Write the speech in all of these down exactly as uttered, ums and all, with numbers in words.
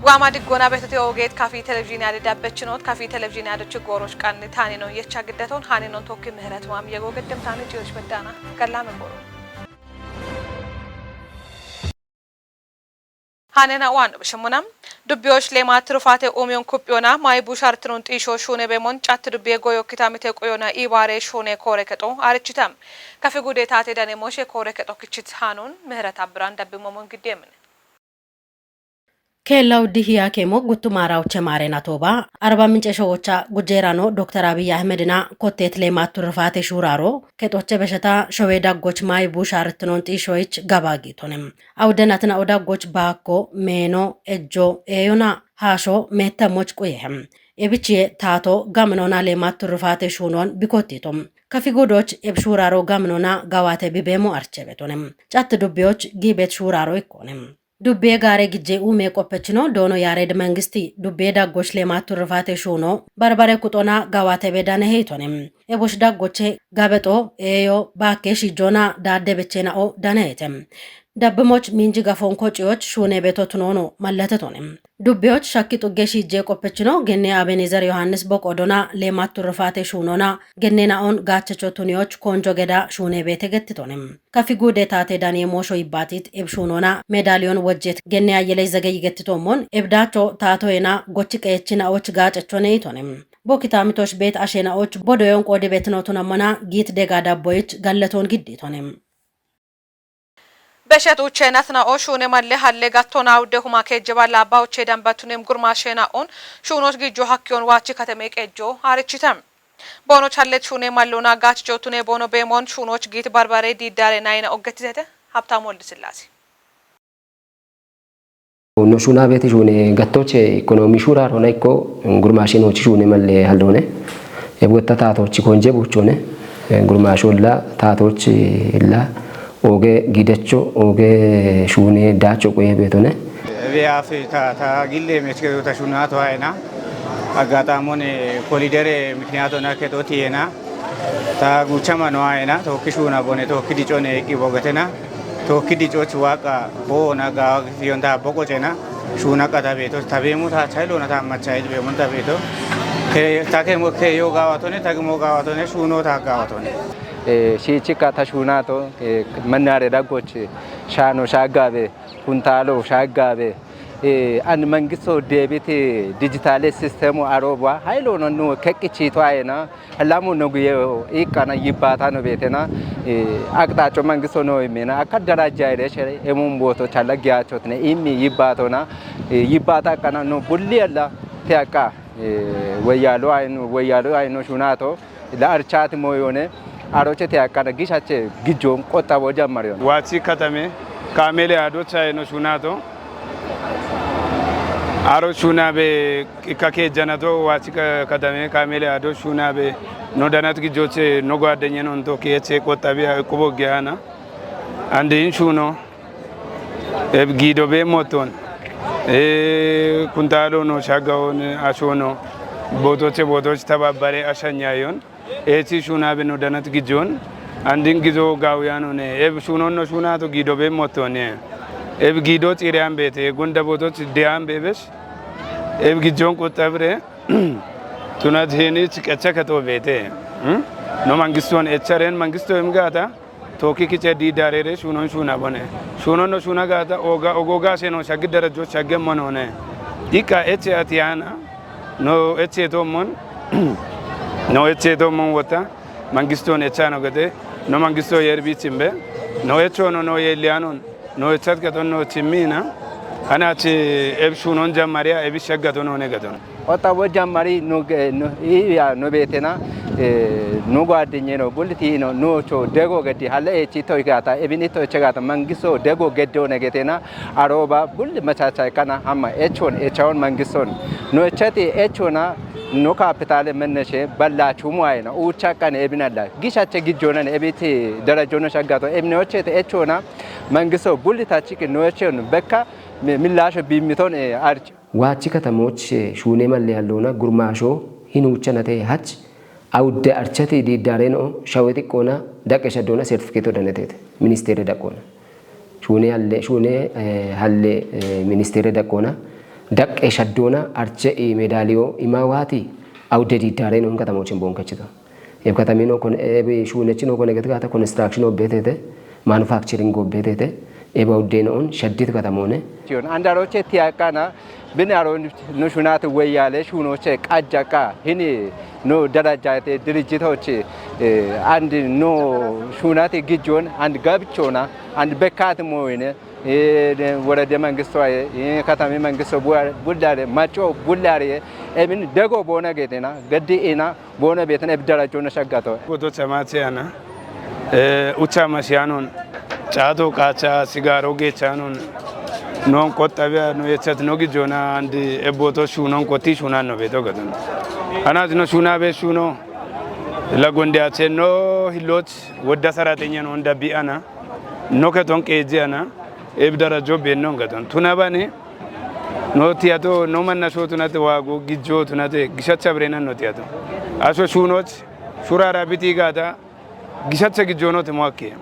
Waama diggoona beetote oogeet kafi televizhiine ade dabbechinoot, kafi televizhiine adochi gooroch qanni taaninoon yecha giddatoon haaninoon tookki ምህረት maam yegoo geddem taani ciyoch beddaana gallaame gooro. Haanena waan dubishimunam. Dubbiyoch leemaat tirufaate umiyoon kuphiyoona maayi bushaartinoon xiishoo shuune beemoon catti dubbiye goyo kitamite quyoona iibaare shuune koore kexo aarichita. Kafi gude taate dane mooshe koore kexo kichit haanoon ምህረት abbiraan dabbi moomoon giddeemine. Keellaw dihiya keemo guttu maaraawoche maarena tooba Arba Mince showocha gujjeerano Dokter Abiy Ahmedina kotteet leemaat turrifaate shuuraaro kexoche besheta showee daggoch maayi bushaartinoon xiishoyich gabaa giitone. Awudenatina o daggoch baakko, meeno, ejjo, eeyona haasho meettemoch quyehe. Ebichiye taato gaminoona leemaat turrifaate shuunoon bikottiito. Kafi gudoch eb shuuraaro gaminoona gawaate bibeemo archebetone. Catti dubbiyoch giibeet shuuraaro ikkoone. Dubbiye gaare gijje ume qoppechino doono Yaareed Mangisti dubbiye daggoch leemaat turrifaate shuuno barbare kuxona gawaate be dane heytone. Ebosh daggoche gabexo eeyo baakke shiijjoona daadde becheena'o danayete. Dabbimoch miinji gafoonko ciyoch shuune beeto tunoono mallatetone. Dubbiyoch shakki xugge shiijje qoppechino genne Abenezer Yohaannis boqoodona leemaat turrifaate shuunona genneena'on gaachecho tuniyoch koonjo geda shuune beete gettitone. Kafi guude taate dane moosho yibbaatiit eb shuunoona medaaliyoon wojjeet genne ayyelech zegey gettitoommon ebdaacho taatoyena gochi qeechina'och gaacechone yitone. Bo kitaamitoch beet asheena'och bodoyoon qoodi beetinotunammona giit dega dabboyich gallatoon giddiitone. Beshet ucheenatna'o shuune malle halle gattoona wudde huma keejjeba laabba uchee dambatunem gurmaasheena'on shuunoch gijjo hakkiyoon waachi kateme qejjo aarichite. Boonoch hallet shuune malloona gaachicho tune boono beemoon shuunoch giit barbare diiddaare nayina oggettitete. Habtaamu Woldisillaase. No shuuna beeti shuune gattoche ikonomi shuura rona ikko gurmaashe noochi shuune malle halloone. Ebgotta taatochi konje buuchoone. Gurmaasholla taatochilla ooge gidecho ooge shuune daacho quye beetone. Beafi ta ta gille mechkedo ta shuuna to ayna. Aggaxaamon kolidere miknyaatona keto tiyena. Ta guchama no ayna tookki shuuna bone tookki dicone iqqi bogatena. Tookki dicoch waaqa boona gaawa gifiyonta boqocena. Shuuna qata beeto tabeemu ta chaylona ta macha ij beemun ta beeto. Ke ta ke mo ke yo gaawatone ta mo gaawatone shuuno ta gaawatone. Eh, shiichikka ta shuunato, eh, mannaare daggoch shaano shaaggaabe, kuntaalo shaaggaabe, eh, an mangisto deebiti dijitaale sistemu arooba haylono nu keqqichito ayena. Lamu no guye ikkana yibbaata no beetena, eh, aqxaaco mangisto no immena akka darajja ireshe emun booto challa giyaachotne immi yibbaatona, eh, yibbaata akkana no bulli yalla te aqqa, eh, woyyaalo ayno, woyyaalo ayno shuunato la archaati moyone aroche te akkana gishache gijjon qoxxabo jammariyon. Waachi katame kaamele adocha ayno shuunato. Aro shuunabe ikka keejjanato waachi ka-, katame kaamele ado shuunabe no danat gijjoche no ጓደኛዬ ነው እንቶ ከየቼ ቆጣቢ ቁቦ ጊያና አንድ ኢንሹ ነው። Eb giido beemmoton. Eh, kuntaalo no shagaon asho no. Bootoche bootoch tababbare ashanyayon. Echi shuunabe no danat gijjon. Andin gizo gaawuyaanone. Eb shuunon no shuunato giido beemmoton. Eb giido xiireyaan beete. Gonda bootoch deyaan beebesh. Eb gijjon quxxabre. Tunat heenich qecha keto beete. Hmm? No mangiston echaren mangisto imgaata. Tookki kiche diidaarere shuunon shuuna bone. Shuunon no shuuna gaata oga, ogoga seno shaggi darajo shagge manone. Ikka eche atiyana. No eche to mon. No eche to mon wota. Mangisto ne chano gete. No mangisto yer bichimbe. No echo no no ye lianon. No echat gaton no chimmina. Ana che eb shuunon jammaria eb shaggaton one gaton. Otta wo jammari no ge-, no, iya no beetena, eh, no gwaadinye no, bulli ti no, no cho dego gedi, halle e chi toy gata, ebini toy che gata, mangiso dego geddo ne getena, aroba, bulli machacha kana, amma echon, echon mangison. No echati echona, no kapitale menneshe, balla chumu ayna, ucha kan ebinalla. Gishache gijjona ne, ebiti darajono shaggato, ebine ochete echona, mangiso, bulli tachiki no echon, bekka, mi-, millasho bimmiton, eh, arch. Waachi katamoch, eh, shuune malle halloona gurmaasho hin huuchanate hach awudde archati diiddaareno shawe xiqqoona daqqe shaddoona sertifikeeto danetete ministeere daqqoona. Shuune halle, shuune, eh, halle, eh, ministeere daqqoona. Daqqe shaddoona arche i medaaliyo ima waati awudde diiddaare noon katamoochin boon kechito. Eb katamino kon eb shuunechino kon eget gaata konistiraakshino beetete, maanufakcheringo beetete, eb awudde noon shaddit katamoone. Tiyon andaroche tiyakana bin aron no shunate weyale shunoche qajjaka hini no darajate dirijjitoche, eh, and no shunate gijjon and gabchona and bekkat moyne, eh, de-, worade mangisto aye, eh, katami mangisto bu-, bullare, macho bullare, emin dego bona getena, gaddi ina bona betan eb darajona shaggato. Boto chamache ana. Eh, ucha mashianon, chato kacha, sigaro gechanon, non kottabiya, no yechat, no gijona, and eboto shunon kotti shunan no beto gadon. Anat no shuna be shuno, la gonde ache no hilot, wodda saratenya non da bi ana, no keton keji ana, eb darajo be non gadon. Tuna bane, no tiyato, no manna sho tunate wago, gijjo tunate, gishacha brena no tiyato. Aso shunot, shurara biti gata, gishacha gijjonote mo akke.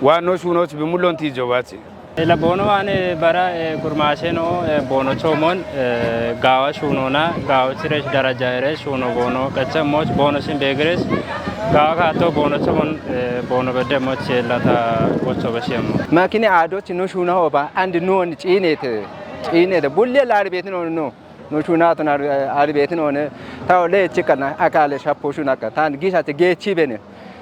Wa no shunot bi mullon ti jobati. La bono wane bara, eh, gurmashe no, eh, bono chomon, eh, gawa shunona, gawa chire daraja ere, shuno bono, kacha moch bono sin begres, gawa kato bono chomon, eh, bono bede moch lata bocho bashemo. Makine ado chino shuna hoba, and no chinete, chinete, bulle la arbetino no. No shunatun ar-, arbetinoone, tawo le chikana, akale shapo shunaka, tan gisha te gechi bene.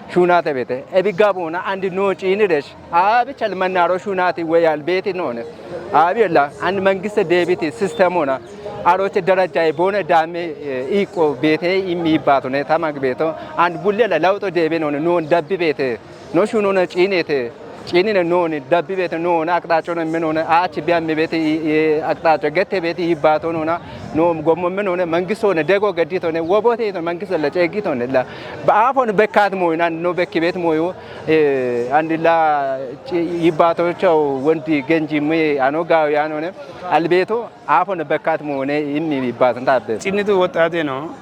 Shunate bete, ebi gabona, and no chiniresh. Abi chal manaro shunati we albetinoone. Abi la, and mangiste debiti systemona. Aroche daraja bona dame, eh, iko bete imi batone, tamag beto, and bulle la lauto debe none, no dabbi bete. No shunona chinete, chinine noni, dabbi bete noni, aqxaachona menone, achi biyamme bete i, i, aqxaacha gette bete i bato nona, no gommo menone, mangisone, dego gaditone, wobote ito mangiso la cegitone la. Ba afon bekkat moyna, no bekki bet moyo, eh, andi la ci-, i bato cho wondi genji me ano gawo yanone, albeto, Afon bekkat mone inni bibbasan tabbe. Cinnitu woxxaate no.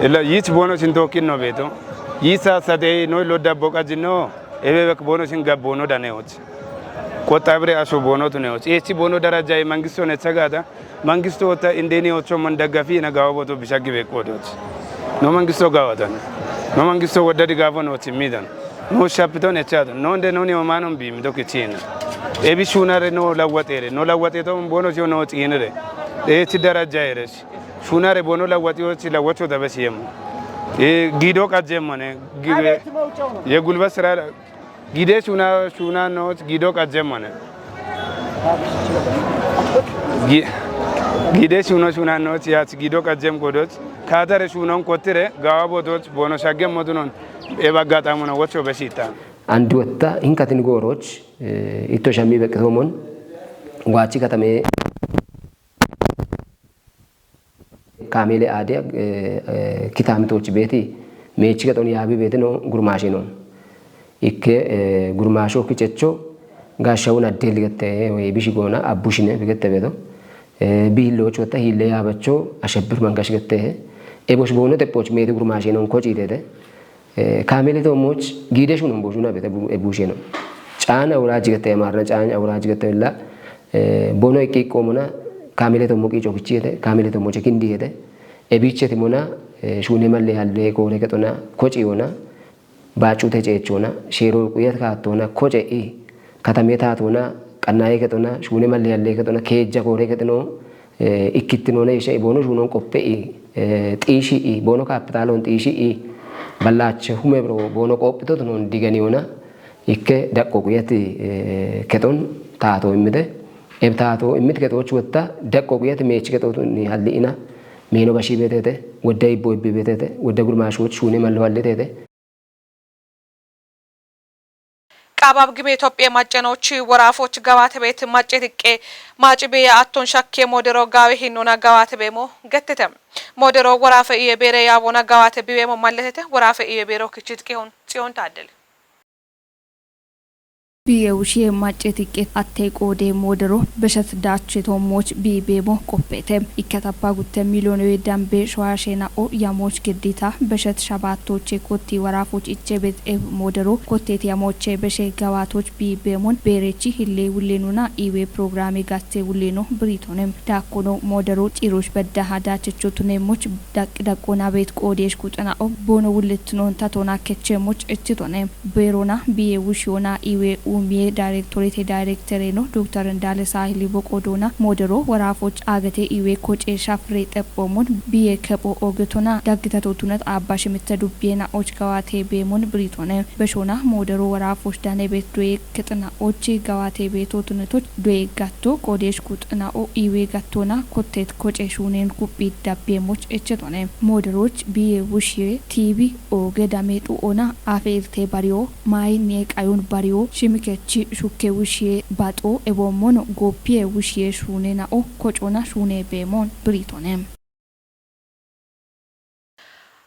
Ila yich bono sin tokkin no beto. Yich sasate no lo dabbo qajin no. Ebe bek bono sin gabbono daneoch. Qoxabre aso bono tuneoch. Echi bono daraja e mangisto ne chagata. Mangisto ta indeni ocho man daggafi na gawa boto bishagi be qodoch. No mangisto gawatan. No mangisto wadda di gafo no timidan. No shapiton echaton. No nde no ni omanon bi mi doki china. Ebi shunare no lawwatere. No lawwateto bono sio no chinere. Echi daraja eres. Shunare bono lawwatio chi lawwacho da besi yemo. E gido kajemone. Gi-, ye gulba sira gide shuna, shuna no gido kajemone. Gi-, gide shuna, shuna no chi ach gido kajem kodoch. Katare shunon kotire gawa bodoch bono shagem modunon. Eba gatamono wacho besita. Andu watta hinkatin goroch, eh, itto shammi beqtomon. Wachi katame Kaamele aade, eh, eh, kitaamitochi beeti meechi kexon yaabi beetino gurmaashino. Ikke, eh, gurmaasho kichecho gaashawun addeel gette, eh, woy bishi goona abbushine bigette beedo. Eh, biilloch wotta hiille yaabacho ashabbir mangash gette. Ebosh boono teppoch meeti gurmaashino kochiitete. Eh, kaamele toomoch giide shunon boshuna bete bu-, e busheno. Caan awuraaj gete maarna caan awuraaj gete illa, eh, bono ikki qoomona kaamele toomo qiico kichiyete, kaamele toomoche kindiyete. E bicheti mona, eh, shune malle halle koore kexona, koci yona, baacute ceechona, sheero quyat kaatona, koce i, katame taatona, qannaye kexona, shune malle halle kexona, keejja koore kexino, eh, ikkittinona isha i boono shunon qophe i, eh, xiishi i, boono kaapitaalon xiishi i, ballaache hume biro boono qoophitotonon diganiyona, ikke daqqo quyati, eh, kexon taato immite, eb taato immit kexoch wotta daqqo quyati meechi kexotonni halli'ina, meeno bashi beetete, wodda ibbo ibbi beetete, wodda gurmaashoch shuune mallo halletete. Qaabab gibe Itophiya macca nooch woraafoch gabaate beet macce tiqqe maaci biya atton shakke moodero gaawe hinnoona gabaate beemo gettete. Moodero woraafe iye beere yaabona gabaate bibeemo malletete woraafe iye beero kichit qihun Tsiyoon Taaddele. Biye wushiye macce tiqqe atte qoode moodero beshet daache toommoch biibeemo qoppeete. Ikkatappa gutte miiliyoone dambe showaashe na'o yamoch giddita beshet shabaattoche kotti waraafoch ichebet eb moodero kotteeti yamoche beshe gawaatoch biibeemon beerechi hille wullenona iwe programe gatte wulleno biriitone. Daakkono moodero ciiroch beddaha daachecho tuneemmoch daq-, daqqoona beet qoodeesh quxana'o boono wulletinoon tatona kecheemmoch echitone. Beerona biye wushiyoona iwe umiye daayirektoreete daayirektereeno Dokter Indaale Saahili boqodoona moodero waraafoch aagete iwe koce shafire xephoomon biye kepho ogetona daggitato tunet aabba shimitte dubbiye na'och gawaate beemon biriitone. Beshoona moodero waraafoch dane beet doye kexana'och gawaate beeto tunetoch doye gatto qoodeesh quxana'o iwe gattona kottet koce shuunen kuphi dabbeemmoch echetone. Mooderoch biye wushiye tiibi ooge dame xu'oona afe irte bariyo, maayinne qayun bariyo, shimikechi shukke wushiye baxo eboommono gooppiye wushiye shuune na'o kocona shuune beemoon biriitone.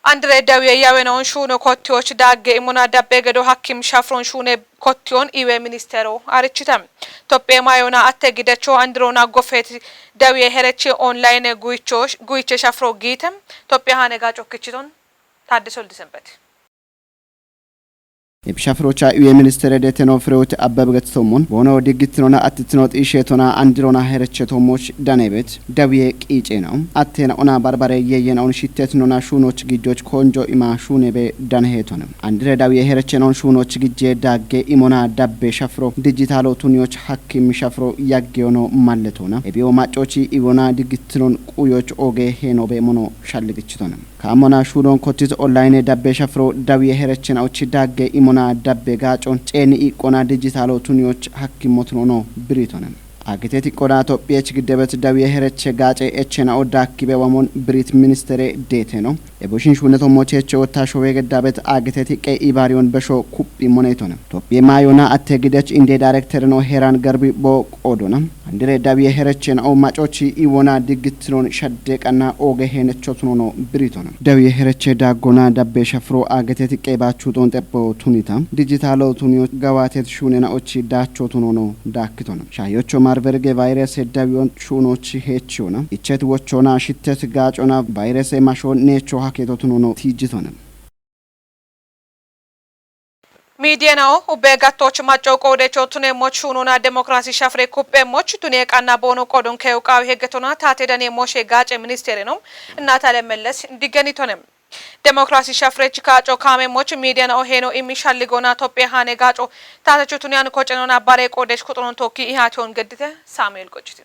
Andire dawiye yawe noon shuuno kottiyoch daagge imona dabbe gedo hakkim shafron shuune kottiyon iwe ministero arichite. Tophphiye maayona atte gidecho andirona gofeet dawiye herechi online guyicho, guyiche shafro giite. Tophphiya haane ga cokkichiton Taaddese Woldesenbet. Ibsha firocha uye ministere deteno Fireewot Abbebe getitommon boono diggitinona attitino xiishetona andirona herechetommoch danebet dawiye qiicena attena ona barbare yeyena on shittetinona shuunoch giddoch konjo ima shuunebe danhetone. Andire dawiye herechenon shuunoch gijje dagge imona dabbe shafro dijitalo tuniyoch hakkim shafro yaggeyono malletona. Ebiyo maccochi iwona diggitinon quyoch oge henobe mono shalligichitone. Kaamona shuunon kottis online dabbe shafro dawiye herechenaochi dagge imona dabbe gaacon ceeni iqqona dijitalo tuniyoch hakkimotunono biritone. Agite tiqqoda Tophiyech giddebet dawiye hereche gaace echena'o daakkibe wamon birit ministere deeteno. Eboshin shuunetommoch heche wotta showe geddabet agite tiqqe ibaariyon besho kuphi monetone. Tophiye maayona atte gidech inde daayirektereno heran garbi bo qoodona. Andire dawiye herechen o macochi iwona diggitinon shadde qanna oge henechotunono biritona. Dawiye hereche daggona dabbe shafro agete tiqqe bachu ton xeppo tunita. Dijitalo tuniyo gawatet shuunena ochi dacho tunono dakkitona. Shayocho marverge virus dawiyon shuunochi hechona. Ichet wochona shittet gaacona virus masho necho haketo tunono tijitona. Miidiyenao ubbe gattoch macco qoodecho tuneemmoch shuunona demokrasi shafire kupheemmoch tuniye qanna boono qoodon keewu qaawi heggetona taate daneemmoche gaace ministereno Innaatale Melles diggenitone. Demokrasi shafirech kaaco kaameemmoch miidiyenao heeno imi shalligona Tophiye haane gaaco taatechu tuniyan kocenona bare qoodech kuxunon tookki ihaation geddite Saamu'eel Qocciti.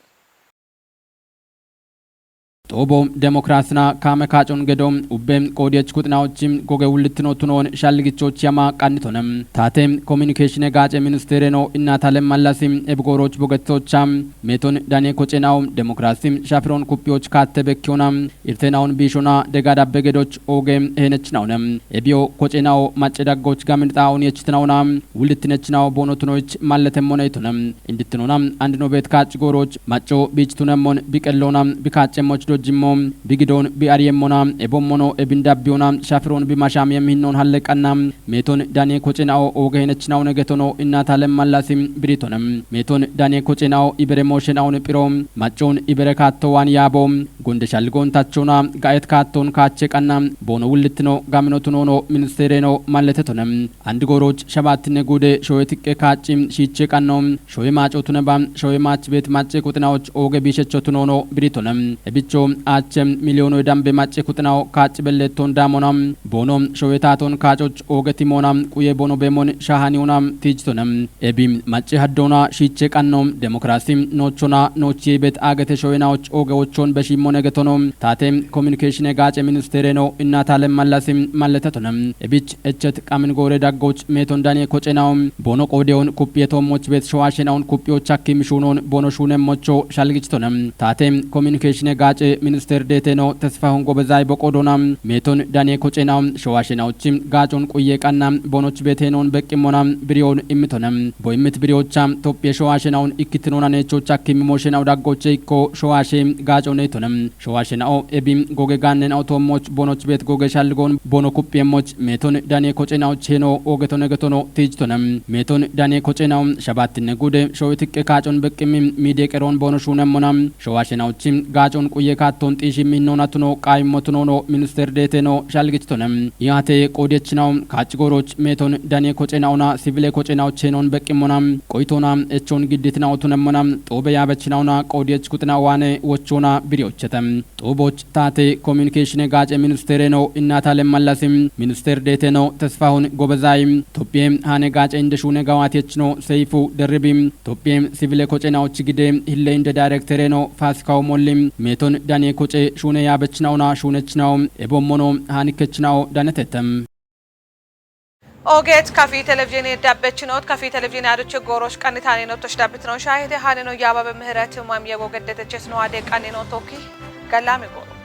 Xoobo demokrasina kaame kaacon gedo ubbe qoodiyech kuxinawochi goge wullitino tunoon shalligichochi yama qannitone. Taate kominikeshine gaace ministereno Innaatale Mallasi ebigooroch bogettocha meeton dane kocenao demokrasi shafiron kuphiyoch kaatte bekkiyona irtenawon biishona dega dabbe gedoch oge heenechinawone. Ebiyo kocenao macce daggoch gamin xaa'on yechitinaona wullittinechinao boono tunoyich malletemmoneitone. Indittinona andino beet kaac gooroch macco biich tunemmon biqellona bikaacemmoch dojjimmo bigidon biariyemmona ebommono ebindabbiyona shafiron bimashamiyem hinnon halleqanna meeton dane kocenao oge henechinawone getono Innaatale Mallasi biritone. Meeton dane kocenao ibere mooshenawon phiro maccon ibere kaatto waan yaabo gonde shalligon tachona ga'et kaatton kaache qanna boono wullittino gamino tunono ministereno malletetone. Andi gooroch shabaattinne guude showe tiqqe kaacci shiiche qanno showe maaco tuneba showe maach beet macce kuxinawoch oge biishecho tunono biritone. Ebicho aache miliyoonoy dambe macce kuxinawo kaacci belletton daamona boono showe taaton kaacoch oge timona quye boono beemon shahaniyona tiijitone. Ebi macce haddona shiiche qanno demokrasi noochona noochiyey beet agete showe nawoch oge wochon beshimmone getono. Taate kominikeshine gaace ministereno Innaatale Mallasi malletetone. Ebich echet qamin goore daggoch meeton dane kocenao boono qoodiyon kuphiye toommoch beet showaashenawon kuphiyoch hakkim shuunon boono shuunemmocho shalgichitone. Taate kominikeshine gaace Minister Deteno Tesfahun Gobezay Boqodona, Meton Dane Kocenao, Shawashenauchi, Gacon Quye Qanna, Bonoch Betenoon Beqimona, Birion Imitona, Boimit Biriocha, Topie Shawashenaun, Ikitinona Necho Chakim Moshenau Dagoche Ko, Shawashe, Gacon Etona, Shawashenao, Ebim, Goge Gannen Automoch, Bonoch Bet Goge Shalgon, Bono Kupiemoch, Meton Dane Kocenao Cheno, Ogeton Egetono, Tijtona, Meton Dane Kocenao, Shabatin Gude, Shawitike Kacon Beqim, Mide Qeron Bono Shunemona, Shawashenauchi, Gacon Quye Katon Tishim Nonatuno, Qaimotunono, Minister Deteno, Shalgichtonem, Yate Qodechnao, Kachgoroch, Meton Dane Kocenaona, Civile Kocenao Chenon Beqimona, Qoitona, Echon Giditnao Tunemona, Tobe Yabechnaona, Qodech Kutnawane, Wochona, Biriochetem, Toboch Tate, Communication Gace Ministereno, Innatale Malasim, Minister Deteno, Tesfahun Gobezay, Topie, Hane Gace Indeshune Gawatechno, Seifu, Deribim, Topie, Civile Kocenao Chigide, Hille Inde Directoreno, Fasikao Mollim, Meton Dane Koce, Shune Yabechnaona, Shunechnao, Ebomono, Hanikechnao, Danetetem. Oget Kafi Television Dabbechinot, Kafi Television Aduche Gorosh Kanitani no Tosh Dabbitno Shahide, Hanino Yaba Mehret, Mam Yego Gedete Chesno Ade Kanino Toki, Galami Goro.